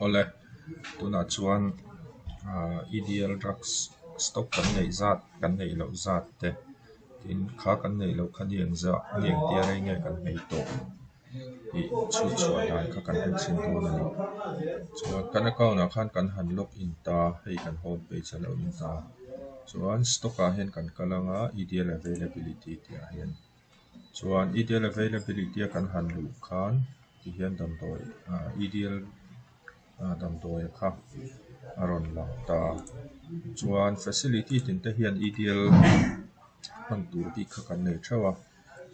Awle, tunah chuan ahh EDL drugs stock kan neih zat kan neih loh zat te tin kha kan neih loh kha ni engzah ni engtia rei nge kan nei tawh tih chhut chhuah dan kha kan en chhin dawn a ni. Chuan kan account ah khan kan han log in ta hei kan home page a lo ni ta chuan stock ah hian kan kal ang a EDL availability tih ah hian. Chuan EDL availability a kan han luh khan tihian damdawi ah EDL ah damdawi kha a rawn lang ta a chuan facility tin te hian EDL hman tur bik kha kan nei theuh a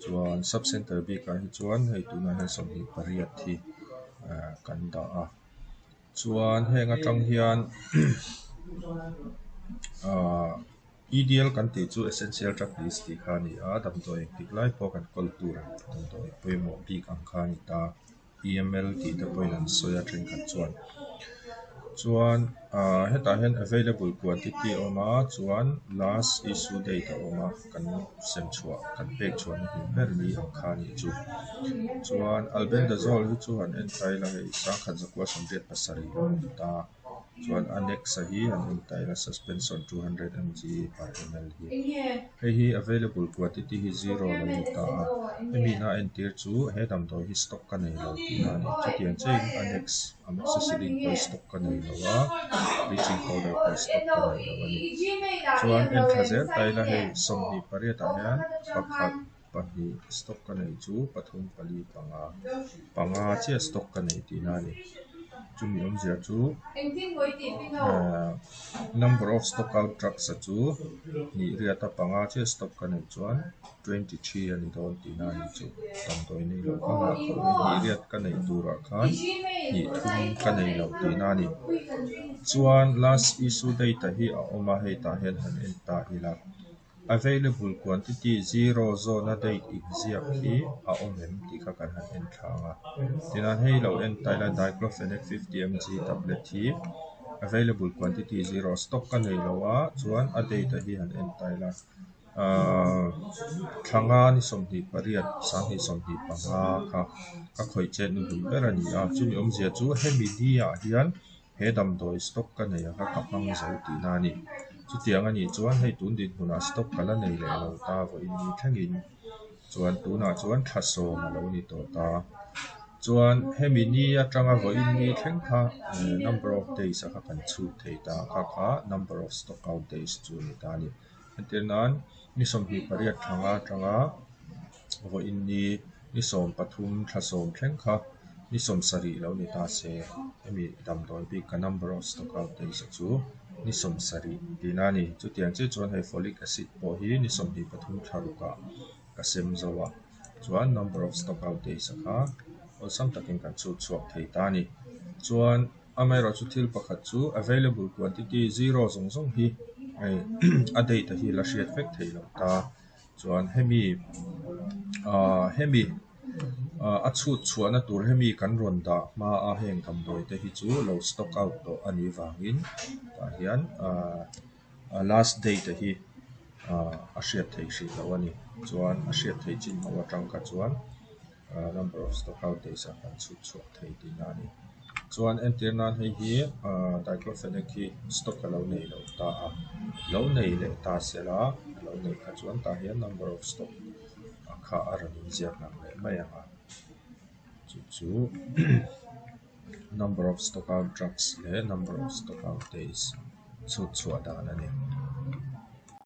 chuan sub center bikah hi chuan hei tunah hian 28 hi ah kan dah a chuan heng atang hian ah. EDL kan tih chu Essential Drug List tih kha a ni a, damdawi engtik lai pawh kan kawl tur ang damdawi pawimawh bik ang kha a ni ta. EML tih te pawhin an sawi a thenkhat chuan. Chuan ah hetah hian available quantity a awm a chuan last issue date a awm a kan sem chhuah kan pek chhuahna hmun ber ni ang kha a nih chu. Chuan albendazole hi chu han en ta ila hei sangkhat zakua 87 a awm ta. Chuan annex a hi an en ta ila suspension 200 mg per ml hi hei hi available quantity hi zero a lo ni ta a hemi in a entir chu he damdawi hi stock ka nei lo tihna a ni chutiang chiahin annex amoxicillin pawh hi stock ka nei lo a bleaching powder pawh hi stock ka nei lo a ni chuan en thla zel ta ila hei 28 ah hian pakhat pahnih stock ka neih chu pathum pali panga panga chiah stock ka nei tihna a ni chumi awmzia chu ahh number of stock out drugs a chu hnih riata panga chiah stock ka neih chuan 23 a ni dawn tihna a ni chu damdawi nei loh ka nghah khawp mai hnih riat ka neih turah khan hnih thum ka nei lo tihna a ni chuan last issue date hi a awm a hei tah hian han en ta ila. Available quantity zero zawna date inziak hi a awm em tih kha kan han en thlang a. Tichuan hei lo en ta ila diclofenac 50 mg tablet hi available quantity zero stock ka nei lo a chuan a date a hi han en ta ila ahh thla nga ni 28 2025 kha ka khawih chet hnuhnun ber a ni a chumi awmzia chu hemi ni ah hian He damdawi stock ka nei ang a ka hmang zo tihna a ni. Chutiang a nih chuan hei tun dinhmunah stock ka la nei leh lo ta vawiin ni thlengin chuan tunah chuan thla sawm a lo ni tawh ta. Chuan hemi ni atanga vawiin ni thleng kha number of days a kha kan chhut thei ta kha kha number of stock out days chu a ni ta a ni. Entir nan ni 28 thla nga atanga vawiin ni ni 13 thla sawm thleng kha ni 70 lo ni ta se hemi damdawi bik ka number of stock out days a chu ni 70 tihna a ni. Chutiang chiah chuan hei folic acid pawh hi ni 23 thla rukah ka sem zo a chuan number of stock out days a kha awlsam takin kan chhut chhuak thei ta a ni. Chuan Amaherawhchu thil pakhat chu available quantity zero zawng zawng hi hei a date hi la hriat vek theih loh ta. Chuan hemi ahh hemi ahh a chhut chhuahna tur hemi kan rawn dah hma a heng damdawi te hi chu lo stock out tawh a nih vangin tah hian ahh last date hi ahh a hriat theih hrih loh a ni. Chuan a hriat theih chin ho atang kha chuan. Ahh number of stock out days a kan chhut chhuak thei tihna a ni. Chuan entir nan hei hi ahh diclofenac hi stock a lo nei lo ta a, lo nei leh ta sela a lo neih kha chuan tah hian number of stock a kha a rawn inziak lang leh mai ang a, chu chu number of stock out drugs leh number of stock out days chhut chhuah dan a ni.